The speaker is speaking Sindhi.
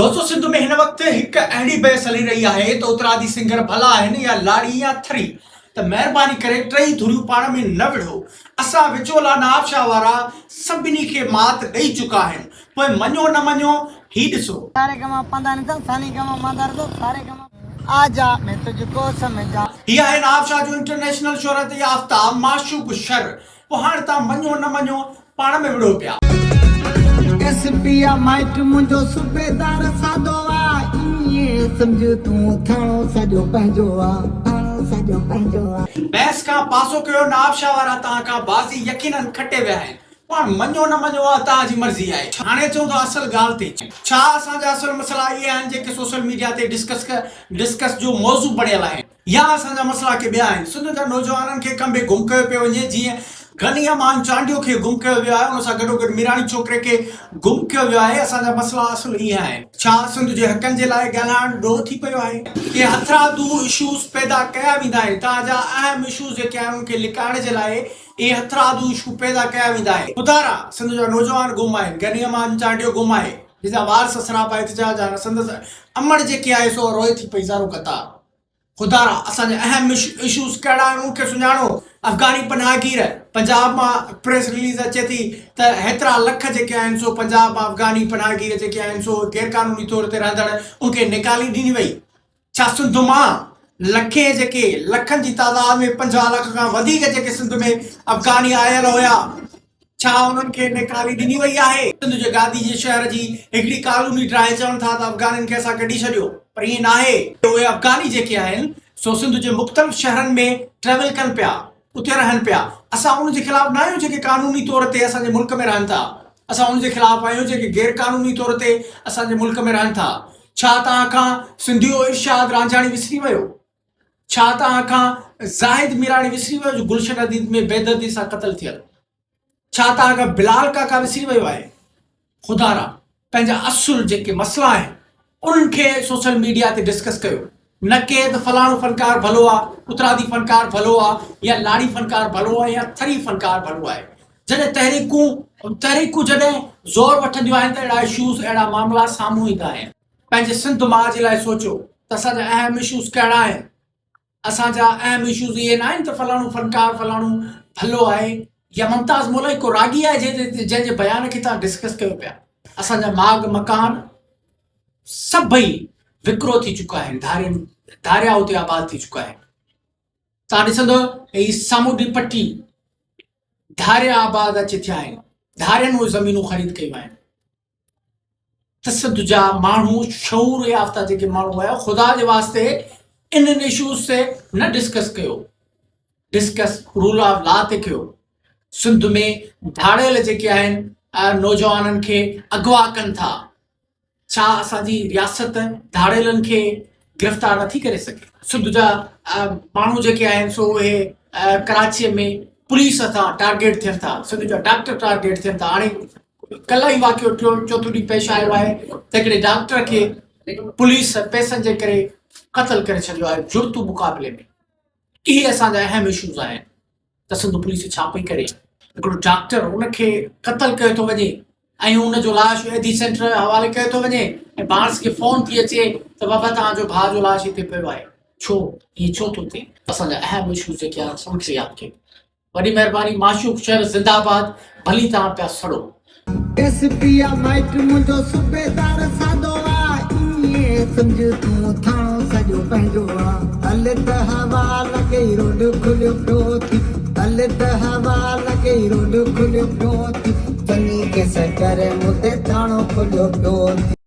دوستو سنڌ ۾ هن وقت هڪ اهڙي بحث هلي رهي آهي ته اترادي سنگر ڀلا آهن يا لاڙي يا ٿري ته مهرباني ڪري ٽئي ڌريون پاڻ ۾ نه وڙهو اسان وچولا نوابشاهه وارا سڀني کي مات ڏئي چڪا آهيون پوء مڃو نه مڃو هي ڏسو. ساري گما پانداني سا ساني گما ماندار سا ساري گما آجا مين تجھ ڪو سمجھا. هي آهي نوابشاهه جو انٽرنيشنل شهرت يافته معشوق شھر پوء هاڻ توهان مڃو نه مڃو پاڻ ۾ وڙهو پيا. ايس پي آ مائٽ منهنجو صوبيدار سادو آ ائين سمجهه تون ٿاڻو سڄو پنهنجو آ ٿاڻو سڄو پنهنجو آ. بحث کان پاسو ڪيو نوابشاهه وارا توهان کان بازي يقينن کٽي ويا آهن پوء هاڻ مڃو نه مڃو اها توهان جي مرضي آهي. هاڻي اچون ٿا اصل ڳالهه تي ڇا اسان جا اصل مسئلا اهي آهن جيڪي سوشل ميڊيا تي ڊسڪس ڊسڪس جو موضوع بڻيل آهن. يا اسان جا مسئلا ڪي ٻيا آهن. سنڌ جا نوجوانن کي کنڀي گم ڪيو پيو وڃي جيئن غني امان چانڊيو کي گم ڪيو ويو آهي ان سان گڏوگڏ ميراڻي ڇوڪري کي گم ڪيو ويو آهي اسان جا مسئلا اصل اهي آهن. ڇا سنڌ جي حقن جي لاء ڳالهائڻ ڏوهه ٿي پيو آهي؟ ڪي هٿرادو اشوز پيدا ڪيا ويندا آهن توهان جا اهم اشوز جيڪي آهن انهن کي لڪائڻ جي لاء اهي هٿرادو اشو پيدا ڪيا ويندا آهن. خدارا سنڌ جا نوجوان گم آهن غني امان چانڊيو گم آهي جنهن جا وارث سراپا احتجاج آهن سندس امڙ جيڪي آهي سو روئي ٿي پئي زارو قطار. خدارا اسان جا اهم اشوز ڪهڙا آهن ان کي سڃاڻو، افغاني پناهگير پنجاب مان پريس رليز اچي ٿي ته هيترا لک جيڪي آهن سو پنجاب مان افغاني پناهگير جيڪي آهن سو غيرقانوني طور تي رهندڙ ان کي نيڪالي ڏني وئي ڇا سنڌ مان لکين جيڪي لکن جي تعداد ۾ 50 لک کان وڌيڪ جيڪي سنڌ ۾ افغاني آيل هيا ڇا انهن کي نيڪالي ڏني وئي آهي؟ سنڌ جي گادي جي شهر جي هڪڙي ڪالوني ڊاهي چون ٿا ته افغانين کي اسان ڪڍي ڇڏيو پر ائين ناهي. اهي افغاني جيڪي آهن سو سنڌ جي مختلف شهرن ۾ ٽريول ڪن پيا اتي رهن پيا اسان انهن جي خلاف ناهيون جيڪي قانوني طور تي اسان جي ملڪ ۾ رهن ٿا اسان انهن جي خلاف آهيون جيڪي غير قانوني طور تي اسان جي ملڪ ۾ رهن ٿا ڇا توهان کان سنڌيو ارشاد رانجهاڻي وسري ويو؟ ڇا توهان کان زاهد ميراڻي وسري ويو جو گلشن حديد ۾ بيدردي سان قتل ٿيل؟ ڇا توهان کان بلال ڪاڪا وسري ويو آهي؟ خدارا پنهنجا اصل جيڪي مسئلا آهن انهن کي سوشل ميڊيا تي ڊسڪس ڪيو نه ڪي ته فلاڻو فنڪار ڀلو آ اترادي فنڪار ڀلو آ يا لاڙي فنڪار ڀلو آ يا ٿري فنڪار ڀلو آهي جڏهن تحريڪون تحريڪون جڏهن زور وٺنديون آهن ته اهڙا اشوز اهڙا معاملا سامهون ايندا آهن. پنهنجي سنڌ ماء جي لاء سوچيو ته اسان جا اهم اشوز ڪهڙا آهن. اسان جا اهم اشوز اهي نه آهن ته فلاڻو فنڪار فلاڻو ڀلو آهي يا ممتاز مولائي ڪو راڳي آهي جنهن جي بيان کي توهان ڊسڪس ڪيو پيا. اسان جا ماڳ مڪان سڀئي وڪرو ٿي چڪا آهن، ڌارين ڌاريا اتي آباد ٿي چڪا آهن. توهان ڏسندو هي سامونڊي پٽي ڌاريا آباد اچي ٿيا آهن، ڌارين اهي زمينون خريد ڪيون آهن. ته سنڌ جا ماڻهو شعور يافته جيڪي ماڻهو آهيو خدا جي واسطي انهن اشوز تي نه ڊسڪس ڪيو ڊسڪس رول آف لا تي ڪيو سنڌ ۾ ڌاڙيل جيڪي آهن نوجوانن کي اغوا ڪن ٿا ڇا اسان جي رياست ڌاڙيلن کي گرفتار نٿي ڪري سگهي سنڌ جا ماڻهو جيڪي آهن سو اهي ڪراچيء ۾ پوليس هٿان ٽارگيٽ ٿين ٿا سنڌ جا ڊاڪٽر ٽارگيٽ ٿين ٿا هاڻي ڪلهه ئي واقعو ٽيون چوٿون ڏينهن پيش آيو آهي ته هڪڙي ڊاڪٽر کي پوليس پئسن جي ڪري قتل ڪري ڇڏيو آهي جڙتو مقابلي ۾ اهي اسان جا اهم اشوز آهن ته سنڌ پوليس ڇا پئي ڪري هڪڙو ڊاڪٽر ان کي قتل ڪيو ٿو وڃي ۽ ان جو لاش ايڌي سينٽر حوالي ڪيو ٿو وڃي ۽ ڀاڻس کي فون ٿي اچي ته بابا توهان جو ڀاء جو لاش هتي پيو آهي ڇو ائين ڇو ٿو ٿئي اسان جا اهم اشوز جيڪي آهن ان کي ياد ڪيو وڏي مهرباني معشوق شر زنده آباد ڀلي توهان پيا سڙو. ايس پي آ مائٽ منهنجو صوبيدار سادو آ ائين سمجهه تون ٿاڻو سڄو پنهنجو آ هل ته هوا لڳئي روڊ کليو پيو ٿي هل ته هوا لڳئي روڊ کليو پيو ٿي چڱي ڪيس ڪري مون تي ٿاڻو کليو پيو ٿي.